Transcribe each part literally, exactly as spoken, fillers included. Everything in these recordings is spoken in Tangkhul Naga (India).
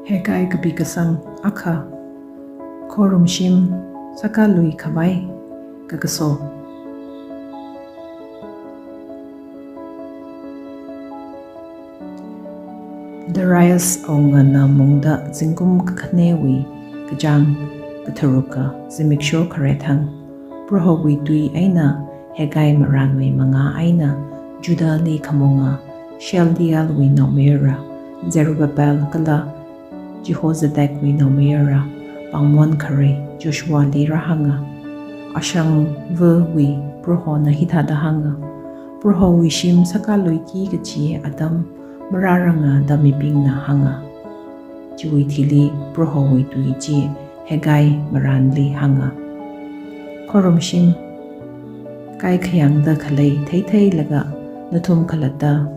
Haggai kapi kasang akha. Khorumshim sākalui khavai kakaso. Darius awungana mungda zingkum kakhanewui kachāng katharuka zimiksho khare thang, Prohowui tui eina Haggai marānwui mangā eina Judahli khamunga Shealtielwui naomayara Zerubbabel kala Jehozadakwui naomayara pāngmon kharei Joshuali rāhānga. Ashangvawui Prohona hithāda hānga, Prohowui shim sākaluiki kachi atam marāranga da mibingna hānga. Chiwui thili Prohowui tui chi Haggai marānli hānga. Khorumshim kaikhayangda khalei theitheilaga nathum khalatta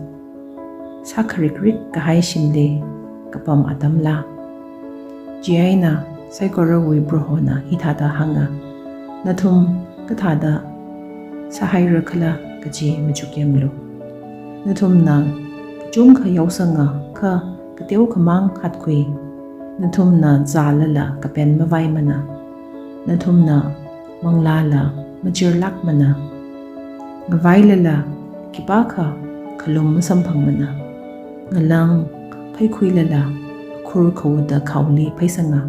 sākharikrik kahai shimli kapam atamla? Chieina saikorawui Prohona hithāda hānga, nathum kathāda sāhairakhala kachi machukyanglu. Nathumna kachungkha yaosanga kha kateokhamāng hatkhui. Nathumna zālala kapen mavaimana. Nathumna manglāla machirlākmana. Ngavailala khipākha khalum masamphangmana. Ngalang phaikhuilala akhur khawuda khaoli phaisanga.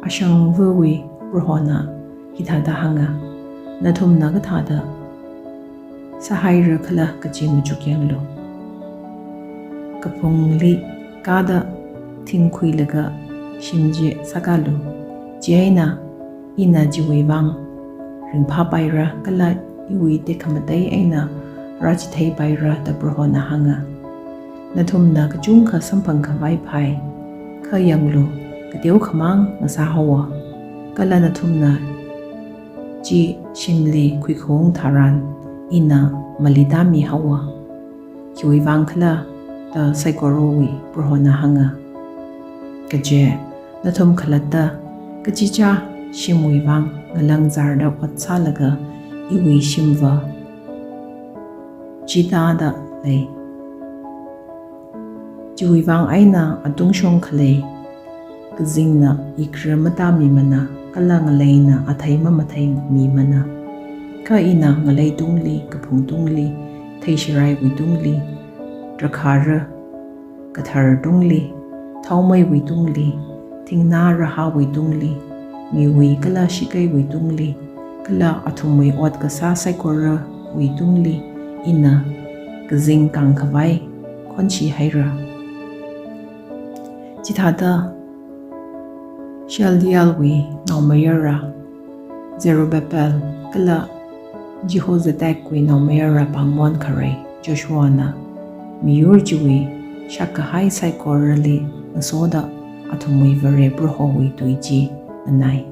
Ashangvawui Prohona hithāda hānga, nathumna kathāda sāhairakhala kachi machukyanglu. Kaphungli kāda thingkhuilaga shim chi sākalu. Chieina ina chiwui vang ringphāpaira kala iwui tekhamatei eina rāchitheipaira da Prohona hānga. Nathumna kachungkha samphang khavai phai, kha yanglu, kateokhamāng ngasāhaowa. Kala nathumna chi shimli khuikhung tharan ina mali tāmihaowa. Khiwui vangkhala da saikorawui Prohona hānga. Kaje, nathum khalatta kachichā shimwui vang ngalang zārda ot sālaga iwui shimva chitāda lei. Chiwui vang eina atungshong khalei kazingna ikra matāmimana, kala ngaleina athei mamatheimimana. Kha ina ngalei tungli, kaphung tungli, theisharaiwui tungli, drakhāra kathar tungli, thaomeiwui tungli, thingnā rahāwui tungli, miwui kala shikeiwui tungli, kala athumwui ot kasā saikorawui tungli ina kazing kāngkhavai khonshihaira. Chithāda Shealtielwui naomayara Zerubbabel kala Jehozadakwui naomayara pāngmon kharei Joshuana miyur chiwui shakkahai saikorali ngasoda athumwui Vare Prohowui tui chi nganai.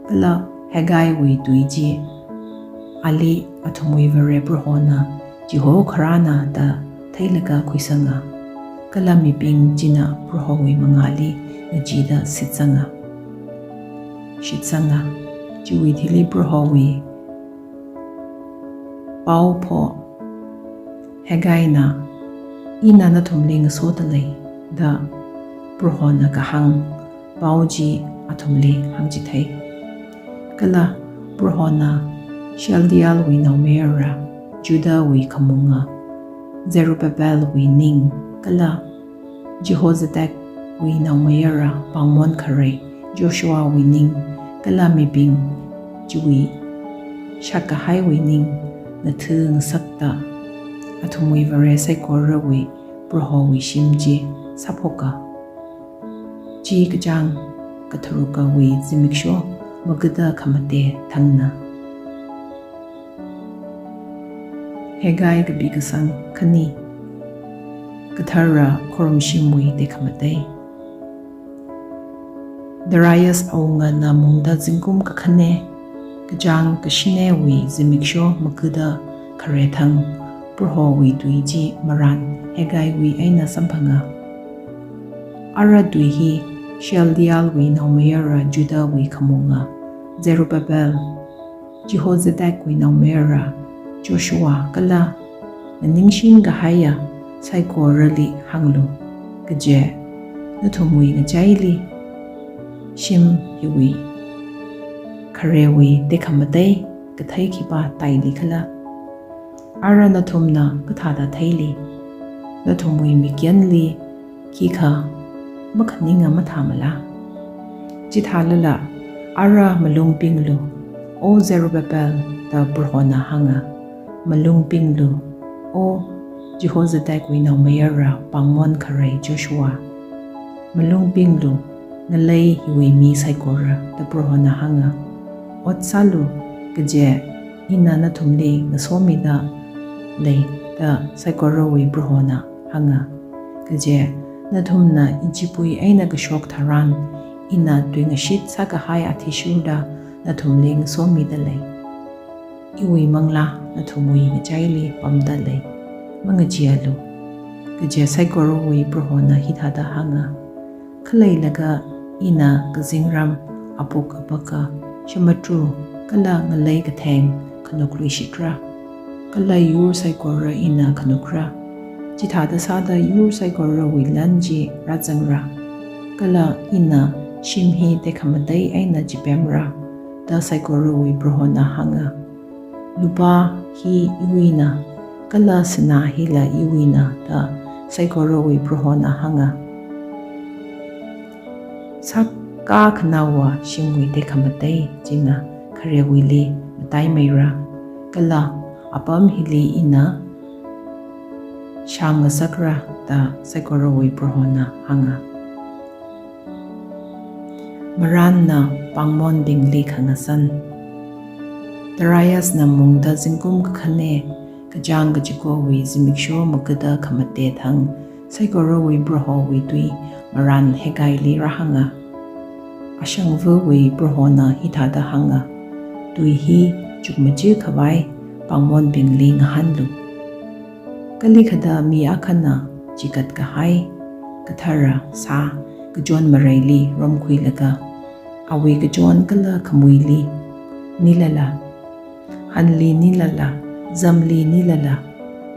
Kala Haggaiwui tui chi ali athumwui Vare Prohona Jihokharana da theilaga khuisanga. Kala mibing china Prohowui mangāli ngachida shitsanga. Shitsanga. Chiwui thili Prohowui paopho Haggaina, ina nathumli ngasoda lei da Prohona kahāng pao chi athumli hāngchithei. Kala Prohona Shealtielwui naomayara Judahwui khamunga Zerubbabelwui ning kala Jehozadakwui naomayara pāngmon kharei Joshuawui ning kala mibing chiwui shakkahaiwui ning ngathāngasakta athumwui Vare saikorawui Prohowui shim chi sāphoka. Chi kachāng katharukawui zimiksho magada khamate thangna. Haggai kapi kasang khani. Kathara khorumshimwui tekhamatei. Darius awungana mungda zingkum kakhane, kachāng kashinewui zimiksho magada khare thang, Prohowui tui chi marān Haggaiwui eina samphanga. Ara tui hi Shealtielwui naomayara Judahwui khamunga Zerubbabel, Jehozadakwui naomayara Joshua kala naningshin kahaiya saikorali hānglu. Kaje, nathumwui ngachaili shim hiwui kharewui tekhamatei kathei khipā taili khala? Ara nathumna kathāda theili? Nathumwui mikyanli khikha makhaninga mathāmala? Chithālala ara malung pinglu, O Zerubbabel, da Prohona hānga. Malung pinglu, O Jehozadak wui naomayara pāngmon kharei Joshua. Malung pinglu, ngalei hiwui mi saikora, da Prohona hānga. Ot sālu, kaje ina nathumli ngasomida lei, da saikorawui Prohona hānga. Kaje nathumna Egyptwui eina kashok tharan, ina tuingashit sākahai athishurda nathumli ngasomida lei. Iwui manglā nathumwui ngachaili pamda lei, mangacheealu. Kaje saikorawui Prohona hithāda hānga. Khaleilaga ina kazingram apuk apaka, shamatru kala ngalei katheng khanukluishitra. Kala yur saikora ina khanukra. Chithāda sāda yur saikorawui lan chi rāzangra. Kala ina shim hi tekhamatei eina chipemra, da saikorawui Prohona hānga. Lupā hi iwuina, kala sinā hila iwuina, da saikorawui Prohona hānga. Sākā khanaowa shimwui tekhamatei china kharewuili mataimeira, kala apam hili ina shāngasakra, da saikorawui Prohona hānga. Marānna pāngmonbingli khangasan. Dariusna mungda zingkum kakhane, kachāng kachikowui zimiksho magada khamate thang, saikorawui Prohowui tui marān Haggaili rāhānga. Ashangvawui Prohona hithāda hānga. Tui hi chukmajir khavai pāngmonbingli ngahānlu. Kalikhada mi akhana chigat kahai kathara sā kachon mareili romkhuilaga, awui kachon kala khamuili nilala, hanli nilala, zamli nilala,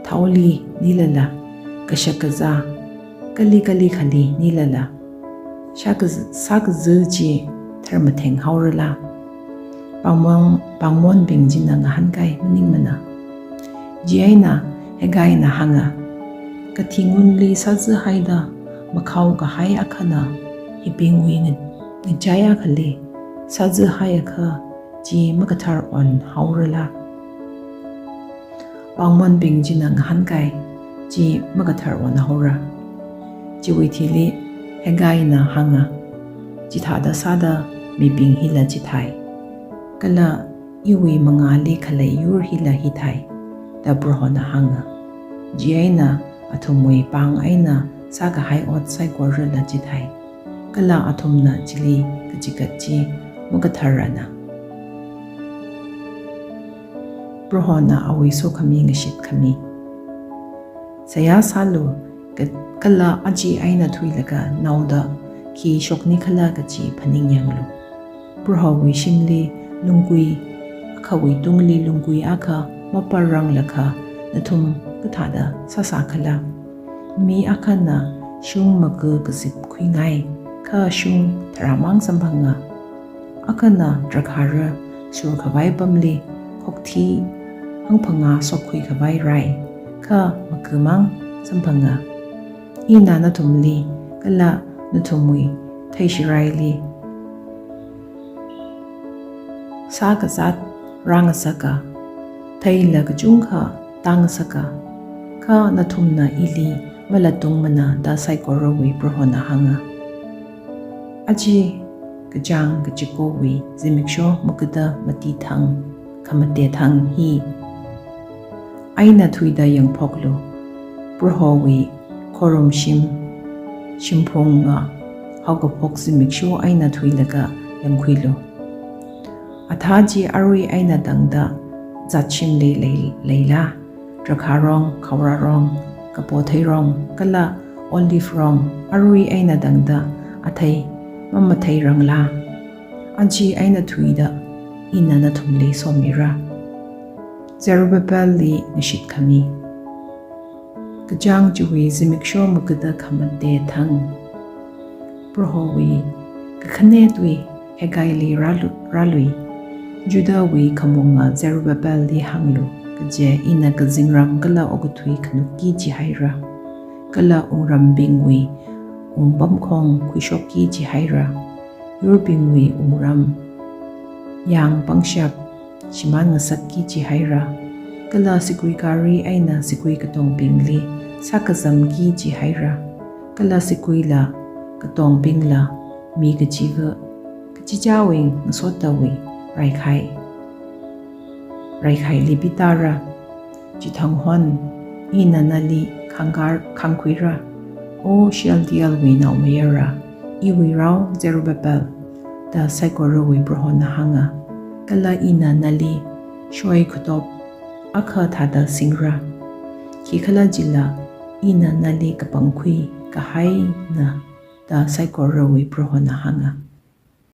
thaoli nilala, kashak kazā kali kali khali nilala, sākaz-, sākazā chi tharmatheng haorala? Pāngmon, pāngmonbing china ngahānkai maningmana. Chieina Haggaina hānga, kathi ngunli sāzāhaida makhao kahai akhana hibingwui nga-, ngachai akhali sāzāhai akha chi makathar on haorala? Pāngmonbing china ngahānkai, chi makathar on haora. Chiwui thili Haggaina hānga, chithāda sāda mibing hila chithai, kala iwui mangāli khalei yur hila hithai, da Prohona hānga. Chieina athumwui pāng eina sākahai ot saikorala chithai, kala athumna chili kachigat chi makatharrana. Prohona awui sokhami ngashit khami. Seihā sālu, ka-, kala aja eina thuilaga naoda khi shokni khala kachi phaningyanglu. Prohowui shimli lungkui akhawui tungli lungkui akha maparranglakha nathum kathāda sāsā khala? Mi akhana shung maka kazip khuingai, kha shung tharāmang samphanga. Akhana drakhāra sur khavai pamli khokthi hangphangā sokkhui khavai rai, kha makamang samphanga. Ina nathumli kala nathumwui theishiraili sā kazāt rāngasaka, theila kachungkha tāngasaka, kha nathumna ili malatungmana, da saikorawui Prohona hānga. Aja kachāng kachikowui zimiksho makada mati thang, khamate thang hi eina thuida yangphoklu. Prohowui khorumshim shimphunga haokaphok zimiksho eina thuilaga yangkhuilu. Athā chi arui eina tangda zatshimli lei, leila? Drakhārong, khaorārong, kapotheirong, kala olive rong arui eina tangda athei mamatheirangla? Aja eina thuida ina nathumli somira. Zerubbabelli ngashit khami. Kachāng chiwui zimiksho makada khamate thang. Prohowui kakhane tui Haggaili rālu-, rālui. Judahwui khamunga Zerubbabelli hānglu, kaje ina kazingram kala okathui khanukki jihaira, kala wungrambingwui wungpamkhong khuishokki jihaira. Yurbingwui wungram yang pangshap shimān ngasakki jihaira, kala sigui gari eina sigui katongbingli sākazamki jihaira, kala siguila katongbingla mi kachiva kachichāwui ngasottawui raikhai, raikhaili pitāra. Chithang hon, ina nali khangkar-, khangkhuira, O Shealtielwui naomayara, iwui rao Zerubbabel, da saikorawui Prohona hānga, kala ina nali shoi khuitop akha thāda singra. Khikhalajila ina nali kapangkhui kahaina, da saikorawui Prohona hānga.